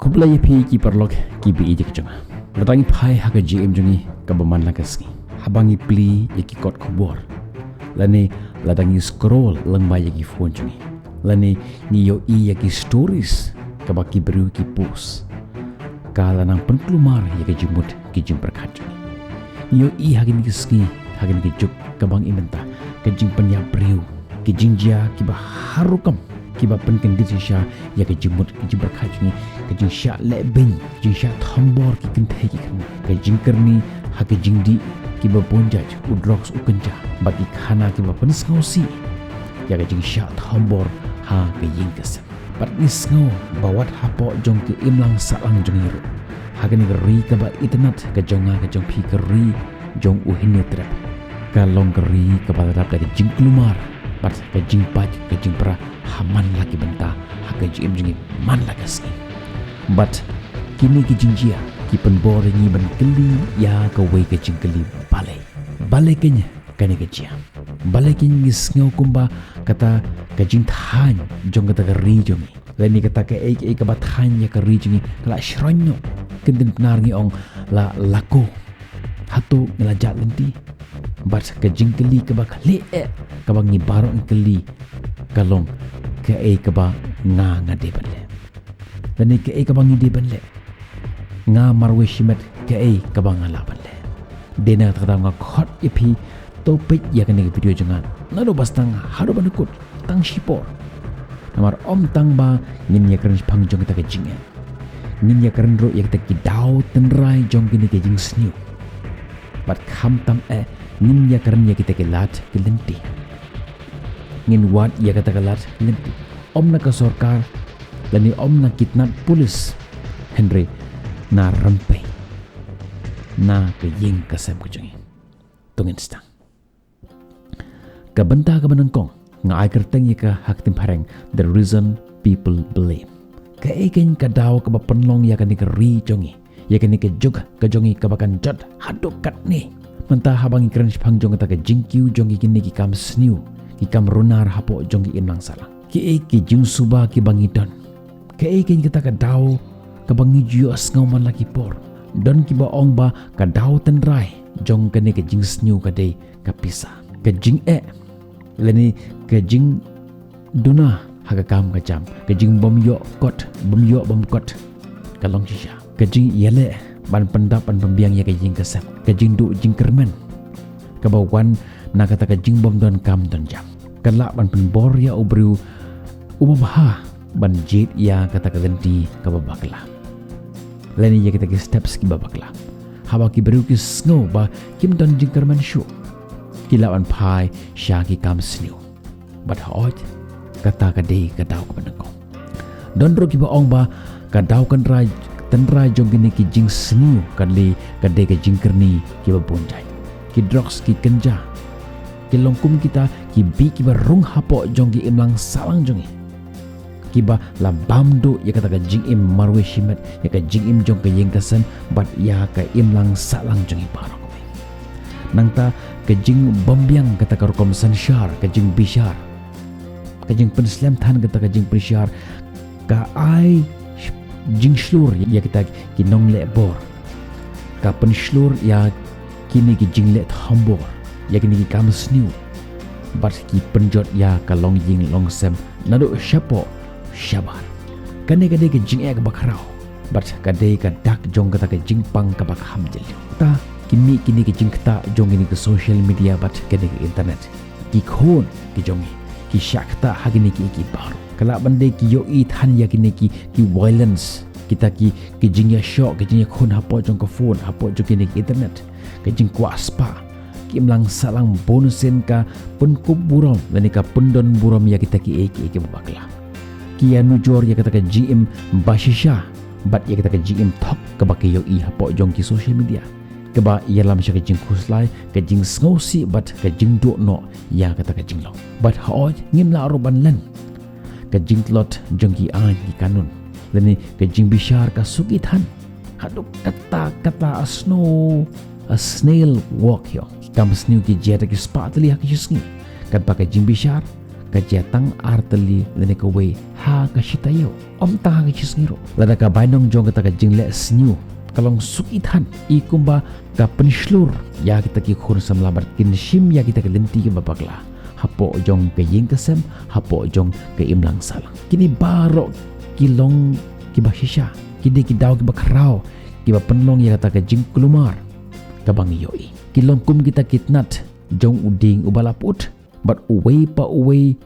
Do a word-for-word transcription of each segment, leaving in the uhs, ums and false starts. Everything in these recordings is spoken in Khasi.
Khublei ïa phi ki paralok ki ba ïeit jong nga. Lada ngi phai ha ka jingim jong ngi kaba man la ka sngi, haba ngi plie ïa ki kot khubor, lane lada ngi scroll lyngba ïa ki phone jong ngi, lane ngi ïohi ïa ki stories kaba ki briew ki post, ka la nang pynkulmar ïa ka jingmut ka jingpyrkhat jong ngi. Ngi ïohi ha kine ki sngi, ha kine ki juk kaba ngi mynta, ka jingpynïap briew, ki jingjia kiba har rukom, kiba pynkyndit shisha ïa ka jingmut ka jingpyrkhat jong ngi, ka jingshah leh beiñ, ka jingshah thombor ki kynthei ki khynnah, ka jingkyrni ha ka jingdih kiba bun jait, u drugs, u kynja, bad ki khana kiba pynsngewsih ïa ka jingshah thombor ha ka ïing ka sem. Bad ngi sngew ba wat hapoh jong ka imlang sahlang jong ngi ruh, ha kane ka ri kaba itynnad ka jong nga ka jong phi, ka ri jong u Hynñiewtrep, ka long ka ri kaba la dap da ka jingkulmar bad ka jingpait ka jingpra ha man la ki bynta, ha ka jingim jong ngi man la ka sngi. Bad kine ki jingjia ki pynbor ïa ngi ban kylli ïa kawei ka jingkylli: balei? Balei keiñ kane ka jia? Balei keiñ ngi sngew kumba kata ka jingthaiñ jong kata ka ri jong ngi, lane kata kaei kaei kaba thaiñ ïa ka ri jong ngi, ka la shroiñ noh? Kyntien Pnar ngi ong la lako. Hato ngi la jah lynti? Bad ka jingkylli kaba khlieh eh kaba ngi baroh ngi kylli ka long: kaei kaba nga nga dei ban leh? Lane kaei kaba ngi dei ban leh? Nga marwei shimet, kaei kaba nga lah ban leh? Dei na kata ka daw nga khot ïa phi, to peit ïa kane ka video jong nga naduh ba sdang haduh ba kut, tang shipor. Namar ym tang ba ngin ïakren shaphang jong kata ka jingeh, ngin ïakren ruh ïa kita ki daw tynrai jong kine ki jingsniew. Bad khamtam eh ngin ïakren ïa kita ki lad ki lynti. Ngin wad ïa kata ka lad ki lynti, ym na ka sorkar lane ym na ki tnat pulit, hynrei na rympei, na ka ïing ka sem ka jong ngi. To ngin sdang. Ka bynta kaba nyngkong, nga ai kyrteng ïa ka ha ka ktien phareng, The Reason People Blame. Kaei keiñ ka daw kaba pynlong ïa kane ka ri jong ngi, ïa kane ka juk ka jong ngi kaba kan jot haduh katne? Mynta haba ngi kren shaphang jong kata ka jingkiew jong ngi kine ki kam sniew, ki kam runar hapoh jong ki imlang sahlang, kiei ki jingsuba kiba ngi don? Kaei keiñ kata ka daw kaba ngi ju ïohsngew man la ki por? Don kiba ong ba ka daw tynrai jong kane ka jingsniew ka dei ka pisa, ka jingeh, lane ka jingduna ha ka kam ka jam, ka jingbym ïoh kot, bym ïoh bym kot, ka long shisha, ka jingïaleh ban pyndap ban pynbiang ïa ka ïing ka sem, ka jingduh jingkyrmen kaba wan na kata ka jingbym don kam don jam, ka lah ban pynbor ïa u briew uba bha ban jied ïa kata ka lynti kaba bakla, lane ïa kita ki steps kiba bakla. Haba ki briew ki sngew ba kim don jingkyrmen shuh, ki lah ban phai sha ki kam sniew. Bad hooid, kata ka dei ka daw kaba nyngkong. Don ruh kiba ong ba ka daw tynrai, tynrai jong kine ki jingsniew ka dei, ka dei ka jingkyrni kiba bun jait, ki drugs, ki kynja, ki long kum kita ki bih kiba rung hapoh jong ki imlang sahlang jong ngi, kiba la bam duh ïa kata ka jingim marwei shimet, ïa ka jingim jong ka ïing ka sem bad ïa ka imlang sahlang jong ngi baroh. Nangta ka jingbymbiang kata ka rukom synshar, ka jingbishar, ka jingpynslem than kata ka jingpynshar, ka ai jingshlur ïa kita ki nongleh bor, ka pynshlur ïa kine ki jingleh thombor, ïa kine ki kam sniew, bad ki pynjot ïa ka longïing longsem naduh shapoh shabar. Kane ka dei ka jingeh kaba khraw bad ka dei ka dak jong kata ka jingpang kaba kham jylliew. Ta ki mih kine ki jingktah jong kine ki social media bad kane ka internet, ki khun ki jong ngi ki shah ktah ha kine ki, ki baroh. Ka lah ban dei ki ïohi than ïa kine ki, ki violence, kita ki, ki jingïashoh, ki jingïakhun hapoh jong ka phone, hapoh jong kine ki internet, ka jingkwah spah, ki imlang sahlang bun sien ka pynkup burom lane ka pyndon burom ïa kita kiei kiei kiba bakla. Ki ïanujor ïa kata ka jingim bashisha bad ïa kata ka jingim thok kaba ki ïohi hapoh jong ki social media, kaba ïalam sha ka jingkhuslai, ka jingsngewsih bad ka jingduh noh ïa kata ka jinglong. Bad hooid, ngim lah ruh ban len. Ka jingtlot jong ki aiñ ki kanun lane ka jingbishar ka suk ïa than. Haduh katta katta, a snow, a snail walk, ïoh. Ki kam sniew ki jia da ki spah tylli ha ki shi sngi. Katba ka jingbishar ka jia tang ar tylli lane kawei ha ka shi taïew. Ym tang ha ka shi sngi ruh. Lada ka bainong jong kata ka jingleh sniew ka long suk i than, i kumba ka pynshlur ïa kita ki khun samla bad kin shim ïa kita ki lynti kiba bakla hapoh jong ka ïing ka sem, hapoh jong ka imlang sahlang. Kine baroh ki long kiba shisha, ki dei ki daw kiba khraw kiba pynlong ïa kata ka jingkulmar kaba ngi ïohi. Ki long kum kita ki tnat jong u dieng uba la put, bad uwei pa uwei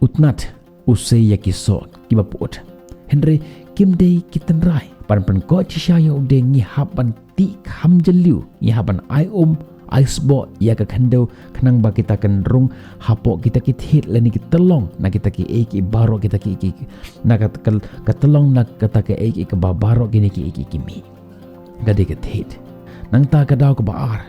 u tnat u sei ïa ki soh kiba put. Hynrei kim dei ki tynrai. Ban pynkoh shisha ïa u dieng ngi hap ban tih kham jylliew, ngi hap ban ai um, ai sboh ïa ka khyndew khnang ba kita kan rung hapoh kita ki thied lane ki tyllong na kita kiei kiei baroh kita ki, ki, na ka, ka, ka tyllong na kata kiei kiei kaba baroh kine kiei kiei ki mih. Ka dei ka thied. Nangta ka daw kaba ar,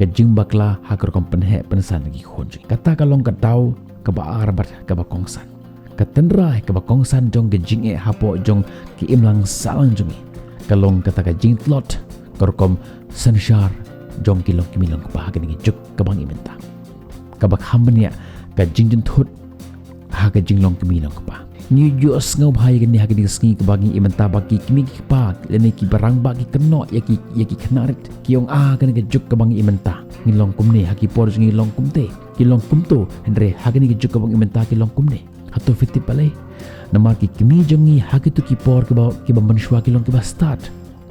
ka jingbakla ha ka rukom pynheh pynsan ki khun jong ngi. Kata ka long ka daw kaba ar bad kaba kongsan. Ka tynrai kaba kongsan jong ka jingeh hapoh jong ki imlang sahlang jong ngi ka long kata ka jingtlot ka rukom synshar jong ki longkmie longkpa ha kane ka juk kaba ngi mynta. Kaba kham bniah, ka jingjynthut ha ka jinglong kmie long kpa. Ngi ju ïohsngew bha ïa kane ha kine ki sngi kaba ngi ïohi mynta ba ki kmie ki kpa lane kiba rangbah ki kynnoh ïa ki, ïa ki khynnah rit, ki ong, ah, kane ka juk kaba ngi ïohi mynta ngi long kumne, ha ki por jong ngi long kumte, ki long kumto. Hynrei ha kane ka juk kaba ngi ïohi mynta ki long kumne. Hato phi tip balei? Namar ki kmie jong ngi ha kito ki por kiba, kiba mynshuwa ki long kiba stad.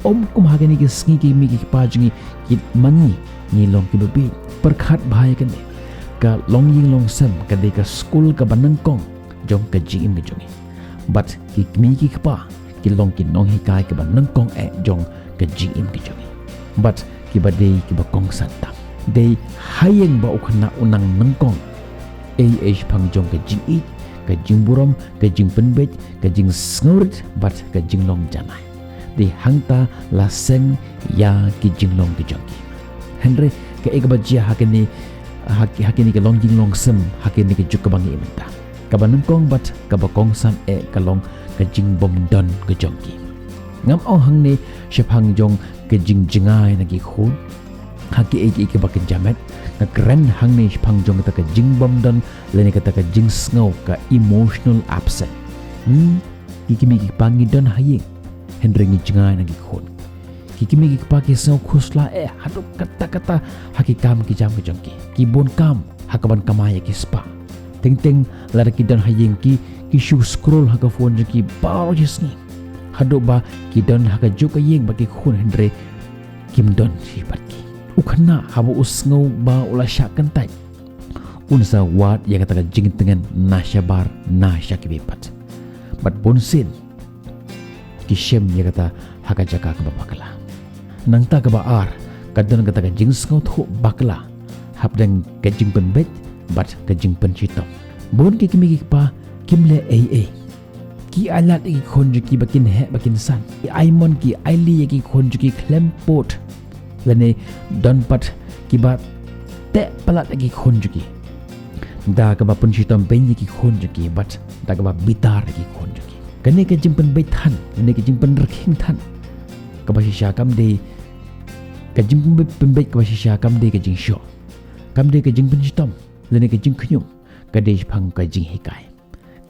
Ym kum ha kine ki sngi ki kmie ki kpa jong ngi, ki ma ngi, ngi long kiba bieit. Pyrkhat bha ïa kane. Ka longïing longsem ka dei ka skul kaba nyngkong jong ka jingim ka jong ngi. Bad ki kmie ki kpa ki long ki nonghikai kaba nyngkong eh jong ka jingim ka jong ngi. Bad kiba dei kiba kongsan tam. Dei ha ïing ba u khynnah u nang nyngkong ei ei shaphang jong ka jingïeit, ka jingburom, ka jingpynbeit, ka jingsngewrit bad ka jinglong janai. Dei hangta la seng ïa ki jinglong ki jong ki. Hynrei kaei kaba jia ha kine, ha, ha kine ki longïing longsem ha kine ki juk kaba ngi ïohi mynta? Kaba nyngkong bad kaba kongsan eh ka long ka jingbymdon ka jong ki. Ngam ong hangne shaphang jong ka jingjngai na ki khun ha kiei kiei kiba kynja met, nga kren hangne shaphang jong kata ka jingbymdon lane kata ka jingsngew, ka emotional absent. Ngi ki kmie ki kpa ngi don ha ïing, hynrei ngi jngai na ki khun. Ki kmie ki kpa ki sngew khuslai eh haduh katta katta ha ki kam ki jam ki jong ki. Ki bun kam ha kaban kamai ïa ki spah. Teng teng lada ki don ha ïing ki, ki shu scroll ha ka phone jong ki baroh shi sngi. Haduh ba ki don ha kajuh ka ïing bad ki khun, hynrei kim don shi bad ki. U khynnah haba u sngew ba u la shah kyntait, un sa wad ïa kata ka jingtngen na shabar na sha kiwei pat. Bad bunsien ki shem ïa kata ha ka jaka kaba bakla. Nangta kaba ar, ka don kata ka jingsngewthuh bakla hapdeng ka jingpynbeit bad ka jingpynshitom. Bun ki kmie ki kpa kim leh ei ei. Ki ailad ïa ki khun jong ki ba kin heh ba kin san. Ki aimon ki aili ïa ki khun jong ki khlem pud. Lane don pat kiba teh palat ïa ki khun jong ki da kaba pynshitom beiñ ïa ki khun jong ki bad da kaba bitar ïa ki khun jong ki. Kane ka jingpynbeit than lane ka jingpynrkhing than kaba shisha kam dei, ka jingpynbeit, pynbeit kaba shisha kam dei ka jingshoh. Kam dei ka jingpynshitom lane ka jingkhñium. Ka dei shaphang ka jinghikai.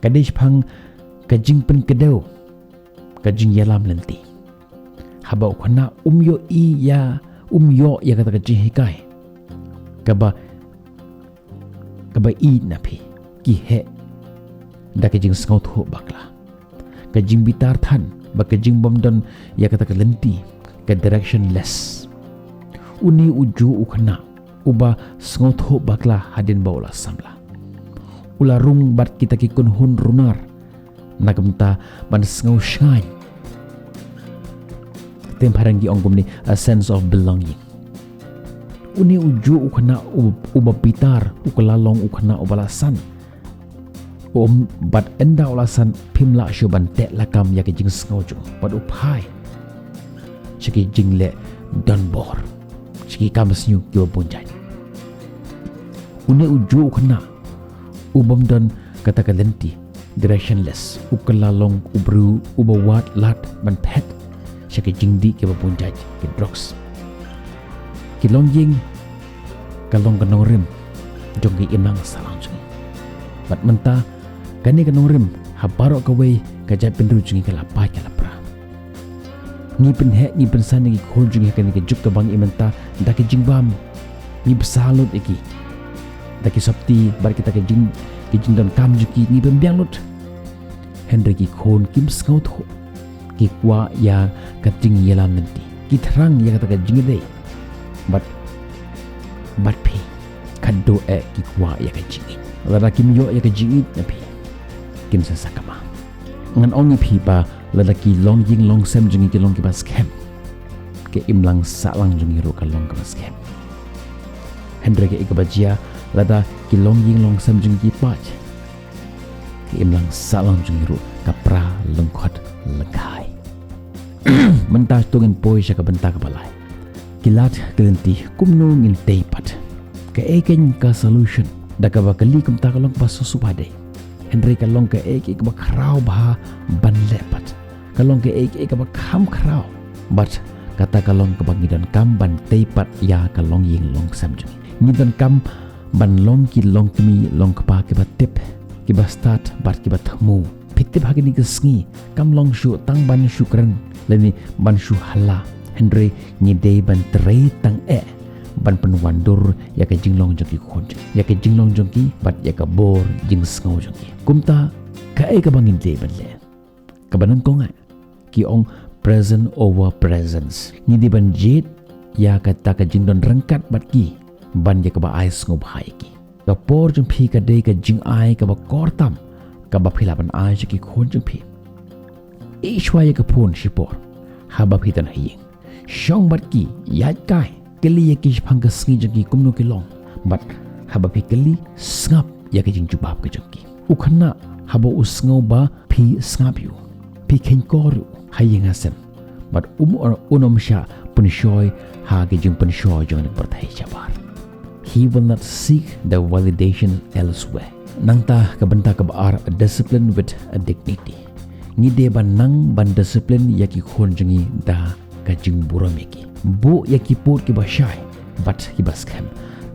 Ka dei shaphang ka jingpynkdew, ka jingïalam lynti. Haba u khynnah um ïohi ïa, um ïoh ïa kata ka jinghikai kaba, kaba ïeit na phi, ki heh da ka jingsngewthuh bakla, ka jingbitar than bad ka jingbymdon ïa kata ka lynti, ka directionless. Une u juh u khynnah uba sngewthuh bakla hadien ba u la samla. U la rung bad kita ki kynhun runar na ka bynta ban sngew shngaiñ. Te phareng ki ong kumne, a sense of belonging. Une u juh u khynnah u, uba bitar, u kylla long u khynnah uba la san. Um, bad ynda u la san phim lah shuh ban teh lakam ïa ka jingsngew jong u bad u phai sha ki jingleh donbor, sha ki kam sniew kiba bun jait. Une u juh u khynnah u bym don kata ka lynti, directionless, u kylla long u briew uba wad lad ban phet sha ki jingdih kiba bun jait, ki drugs. Ki longïing ka long ka nongrim jong ki imlang sahlang jong ngi. Bad mynta kane ka nongrim ha baroh kawei ka jaitbynriew jong ngi ka la pait ka la pra. Ngi pynheh ngi pynsan ïa ki khun jong ngi ha kane ka juk kaba ngi mynta da ki jingbam. Ngi bsa lut ïa ki da ki sopti bad kita ki jing ki jingdonkam jong ki ngi pynbiang lut. Hynrei ki khun kim sngewthuh, ki kwah ïa ka jingïalam lynti, ki thrang ïa kata ka jingïadei. Bad bad phi, khadduh eh ki kwah ïa ka jingïeit. Lada kim ïoh ïa ka jingïeit na phi, kin sa sakma. Ngan ong ïa phi ba lada ki longïing longsem jong ngi ki long kiba skhem, ka imlang sahlang jong ngi ruh ka long kaba skhem. Hynrei kaei kaba jia, lada ki longïing longsem jong ngi ki pait, ka imlang sahlang jong ngi ruh ka pra lyngkhot lyngkhai. Mynta to ngin poi sha ka bynta kaba lai. Ki lad ki lynti kumno ngin tei pat. Kaei keiñ ka solution? Da kaba kylli kumta ka long kaba sngewsih bha dei. Hynrei ka long kaei kaei kaba khraw bha ban leh pat. Ka long kaei kaei kaba kham khraw. Bad kata ka long kaba ngi donkam ban tei pat ïa ka longïing longsem jong ngi. Ngi donkam ban long ki longkmie longkpa kiba tip, kiba stad bad kiba thmu. Phi tip ha kine ki sngi kam long shuh tang ban shu kren lane ban shu hala, hynrei ngi dei ban trei tang eh ban pynwandur ïa ka jinglong jong ki khun, ïa ka jinglong jong ki bad ïa ka bor jingsngew jong ki. Kumta kaei kaba ngin dei ban leh? Kaba nyngkong eh, ki ong present over presence. Ngi dei ban jied ïa kata ka jingdon ryngkat bad ki ban ïa kaba ai sngewbha ïa ki. Ka por jong phi ka dei ka jingai kaba kor tam kaba phi lah ban ai sha ki khun jong phi. Ïeh shuwa ïa ka phone shipor haba phi don ha ïing. Shong bad ki, ïaid kai, kylli ïa ki shaphang ka sngi jong ki kumno ki long. Bad haba phi kylli, sngap ïa ka jingjubab ka jong ki. U khynnah haba u sngew ba phi sngap ïa u, phi kheiñ kor ïa u ha ïing ha sem, bad um, un ym shah pynshoi ha ka jingpynshoi jong ka pyrthei shabar. He will not seek the validation elsewhere. Nangta ka bynta kaba ar, discipline with a dignity. Ngi dei ban nang ban discipline ïa ki khun jong ngi da ka jingburom ïa ki. Buh ïa ki pud kiba shai bad kiba skhem.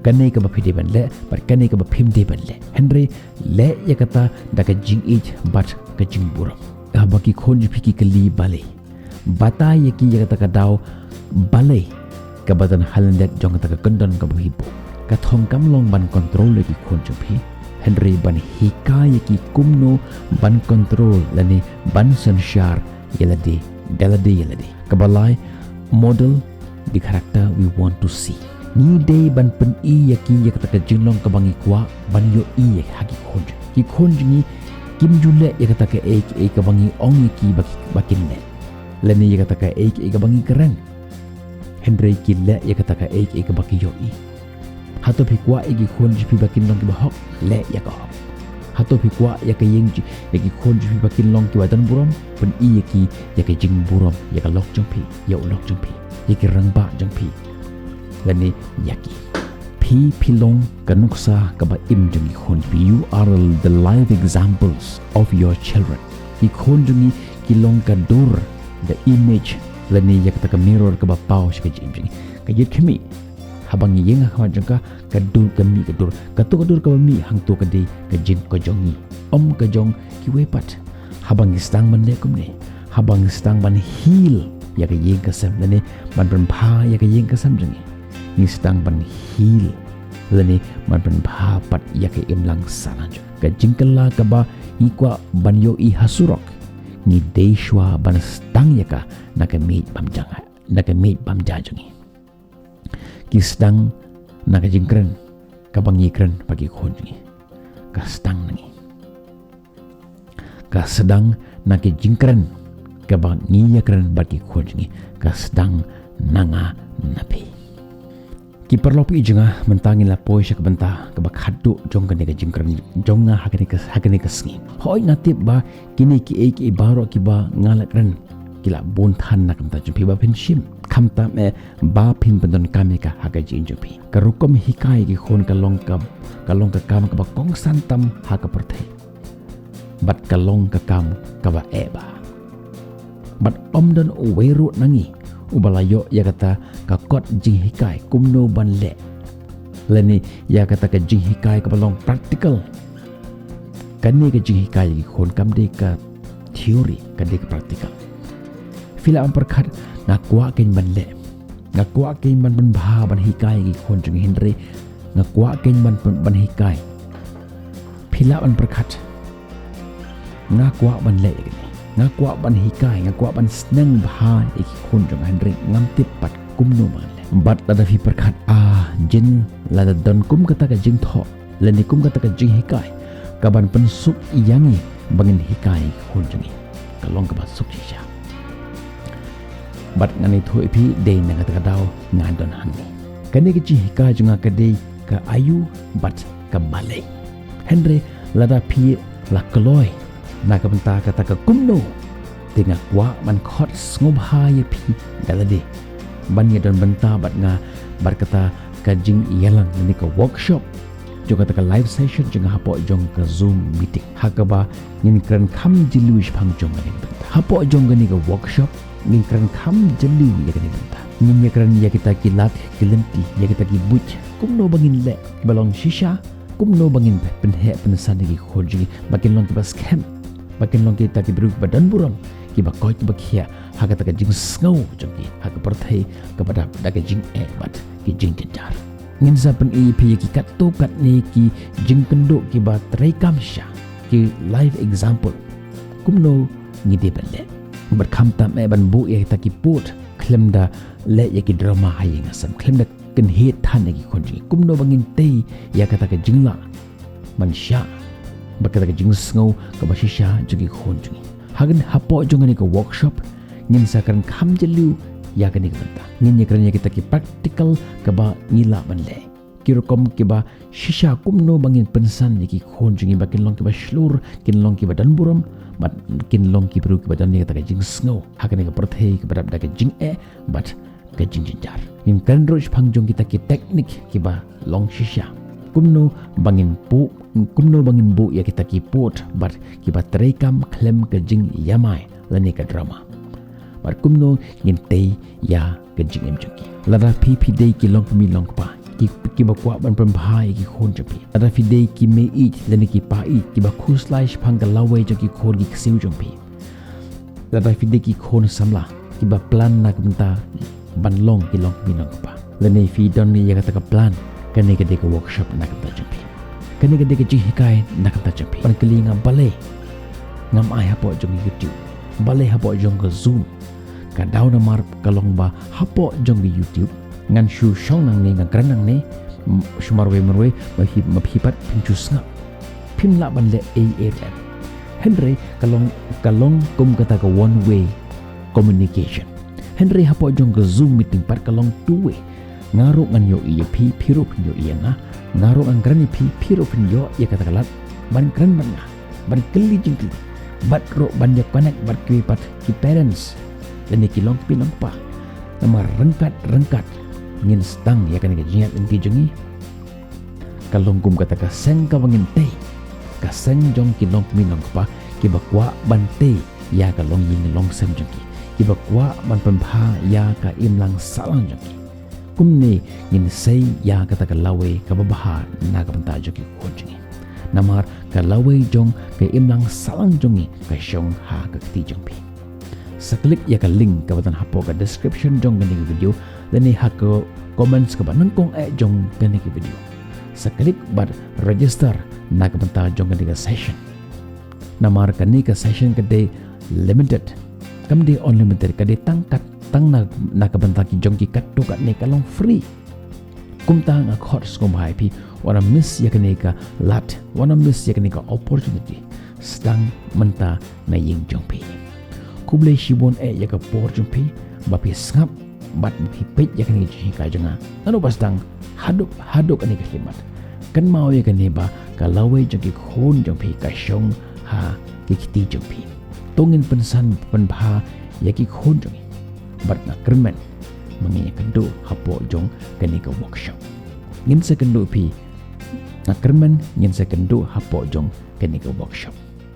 Kane kaba phi dei ban leh bad kane kaba phim dei ban leh. Hynrei leh ïa kata da ka jingïeit bad ka jingburom. Haba ki khun jong phi ki kylli balei, batai ïa ki ïa kata ka daw balei kaba don ha lyndet jong kata ka kyndon kaba phi buh. Ka thong kam long ban control ïa ki khun jong phi, hynrei ban hikai ïa ki kumno ban control lane ban synshar ïa lade da lade ïa lade. Kaba lai, model the character we want to see. Ngi dei ban pyni ïa ki ïa kata ka jinglong kaba ngi kwah ban ïohi ïa ha ki khun jong ngi. Ki khun jong ngi kim ju leh ïa kata kaei kaei kaba ngi ong ïa ki ba ki, ba kin leh, lane ïa kata kaei kaei kaba ngi kren. Hynrei ki leh ïa kata kaei kaei kaba ki ïohi. Hato phi kwah ïa ki khun jong phi ba kin long kiba hok? Leh ïa ka hok. Hato phi kwah ïa ka ïing jong, ïa ki khun jong phi ba kin long kiba don burom? Pyni ïa ki ïa ka jingburom ïa ka lok jong phi, ïa u lok jong phi, ïa ki rangbah jong phi, lane ïa ki. Phi, phi long ka nuksa kaba im jong ki khun jong phi. You are the live examples of your children. Ki khun jong ngi ki long ka dur, the image, lane ïa kata ka mirror kaba paw sha ka jingim jong ngi. Ka jingkhmih, haba ngi ïeng ha khmat jong ka, ka dur ka mih, ka dur, kato ka dur kaba mih hangto ka dei ka jing, ka jong ngi, ym ka jong kiwei pat. Haba ngi sdang ban leh kumne, haba ngi sdang ban heal ïa ka ïing ka sem lane ban pynbha ïa ka ïing ka sem jong ngi, ngi sdang ban heal lane ban pynbha pat ïa ka imlang sahlang jong ngi. Ka jingkylla kaba ngi kwah ban ïohi ha surok, ngi dei shuwa ban sdang ïa ka na ka miej bam ja, na ka miej bam ja jong ngi. Ki sdang na ka jingkren kaba ngi kren bad ki khun jong ngi. Ka sdang na ngi. Ka sdang na ka jingkren kaba ngi ïakren bad ki khun jong ngi. Ka sdang na nga, na phi. Ki paralok jong nga, mynta ngin la poi sha ka bynta kaba khatduh jong kane ka jingkren jong nga ha kane ka, ha kane ka sngi. Hooid, nga tip ba kine kiei kiei baroh kiba nga la kren ki la bun than na ka bynta jong phi ba phin shim. Khamtam eh ba phin pyndonkam ïa ka ha ka jingim jong phi. Ka rukom hikai ki khun ka long ka, ka long ka kam kaba kongsan tam ha ka pyrthei. Bad ka long ka kam kaba eh bha. Bad ym don uwei ruh na ngi uba la ïoh ïa kata ka kot jinghikai kumno ban leh, lane ïa kata ka jinghikai kaba long practical. Kane ka jinghikai ïa ki khun kam dei ka theory, ka dei ka practical. Phi lah ban pyrkhat, nga kwah kein ban leh, nga kwah kein ban pynbha ban hikai ïa ki khun jong ngi, hynrei nga kwah kein ban, ban, ban hikai. Phi lah ban pyrkhat, nga kwah ban leh ïa kane, nga kwah ban hikai, nga kwah ban sneng bha ïa ki khun jong nga, hynrei ngam tip pat kumno ban leh. Bad lada phi pyrkhat, ah, jin lada don kum kata ka jingthoh lane kum kata ka jinghikai kaban pynsuk ïa ngi ba ngin hikai ïa ki khun jong ngi, ka long kaba suk shisha. Bad ngan ïathuh ïa phi, dei na kata ka daw nga don hangne. Kane ka jinghikai jong nga ka dei ka aïu bad ka balei. Hynrei lada phi la kloi na ka bynta kata ka kumno, te nga kwah ban khot sngewbha ïa phi da lade ban ïadon bynta bad nga bad kata ka jingïalang lane ka workshop jong kata ka live session jong nga hapoh jong ka Zoom meeting, ha kaba ngin kren kham jylliew shaphang jong kane ka bynta. Hapoh jong kane ka workshop ngin kren kham jylliew ïa kane ka bynta. Ngin ïakren ïa kita ki lad ki lynti, ïa kita ki buit, kumno ba ngin leh kiba long shisha, kumno ba ngin pynheh pynsan ïa ki khun jong ngi ba kin long kiba skhem, ba kin long kita ki briew kiba don burom, kiba koit kiba khiah ha kata ka jingsngew jong ki ha ka pyrthei kaba dap da ka jingeh bad ki jingjynjar. Ngin sa pyni ïa phi ïa ki katto katne ki jingkynduh kiba treikam shisha, ki live example, kumno ngi dei ban leh. Bad khamtam eh ban buh ïa kita ki pud khlem da leh ïa ki drama ha ïing ha sem, khlem da kynhied than ïa ki khun jong ngi, kumno ba ngin tei ïa kata ka jinglah ban shah bad kata ka jingsngew kaba shisha jong ki khun jong ngi. Hagen hapoh jong kane ka workshop ngin sa kren kham jylliew ïa kane ka bynta. Ngin ïakren ïa kita ki practical kaba ngi lah ban leh, ki rukom kiba shisha, kumno ba ngin pynsan ïa ki khun jong ngi ba kin long kiba shlur, kin long kiba don burom, bad kin long ki briew kiba don ïa kata ka jingsngew ha kane ka pyrthei kaba dap da ka jingeh bad ka jingjynjar. Ngin kren ruh shaphang jong kita ki teknik kiba long shisha, kumno ba ngin buh, kumno ba ngin buh ïa kita ki pud bad kiba treikam khlem ka jingïamai lane ka drama. Bad kumno ngin tei ïa ka jingim jong ki. Lada phi phi dei ki longkmie longkpa ki, kiba kwah ban pynbha ïa ki khun jong phi, lada phi dei ki mei ïeit lane ki pa ïeit kiba khuslai shaphang ka lawei jong ki khun ki ksiew jong phi, lada phi dei ki khun samla kiba plan na ka bynta ban long ki longkmie longkpa, lane phi don ïa kata ka plan, kane ka dei ka workshop na ka bynta jong phi. Kane ka dei ka jinghikai na ka bynta jong phi. Ban kylli nga balei ngam ai hapoh jong YouTube, balei hapoh jong ka Zoom. Ka daw namar ka long ba hapoh jong ka YouTube ngan shu shong nangne, ngan kren nangne, m-, shu marwei marwei, ma phi, ma phi pat phim shu sngap, phim lah ban leh ei ei ruh em. Hynrei ka long, ka long kum kata ka one way communication. Hynrei hapoh jong ka Zoom meeting pat ka long two way. Nga ruh ngan ïohi ïa phi, phi ruh phin ïohi ïa nga. Nga ruh ngan kren ïa phi, phi ruh phin ïoh ïa kata ka lad ban kren bad nga, ban kylli jingkylli, bad ruh ban ïa connect bad kiwei pat ki parents lane ki longkmie longkpa. Namar ryngkat ryngkat ngin sdang ïa kane ka jingïaid lynti jong ngi. Ka long kum kata ka seng kaba ngin tei, ka seng jong ki longkmie longkpa kiba kwah ban tei ïa ka longïing longsem jong ki, kiba kwah ban pynbha ïa ka imlang sahlang jong ki. Kumne ngin sei ïa kata ka lawei kaba bha na ka bynta jong ki khun jong ngi. Namar ka lawei jong ka imlang sahlang jong ngi ka shong ha ka kti jong phi. Sa click ïa ka link kaba don hapoh ka description jong kane ka video lane ha ka comments kaba nyngkong eh jong kane ka video. Sa click bad register na ka bynta jong kane ka session. Namar kane ka session ka dei limited, kam dei unlimited, ka dei tang kat, tang na, na ka bynta ki jong ki katto katne, ka long free. Kumta nga khot sngewbha ïa phi, wat nym miss ïa kane ka lad, wat nym miss ïa kane ka opportunity. Sdang mynta na ïing jong phi. Khublei shibun eh ïa ka por jong phi ba phi sngap bad ba phi peit ïa kane ka jinghikai jong nga naduh ba sdang haduh, haduh kane ka khlieh mat. Kynmaw ïa kane ba ka lawei jong ki khun jong phi ka shong ha ki kti jong phi. To ngin pynsan pynbha ïa ki khun jong ngi. Bad nga kyrmen ba ngin ïakynduh hapoh jong kane ka workshop. Ngin sa kynduh phi, nga kyrmen ngin sa kynduh hapoh jong kane ka workshop.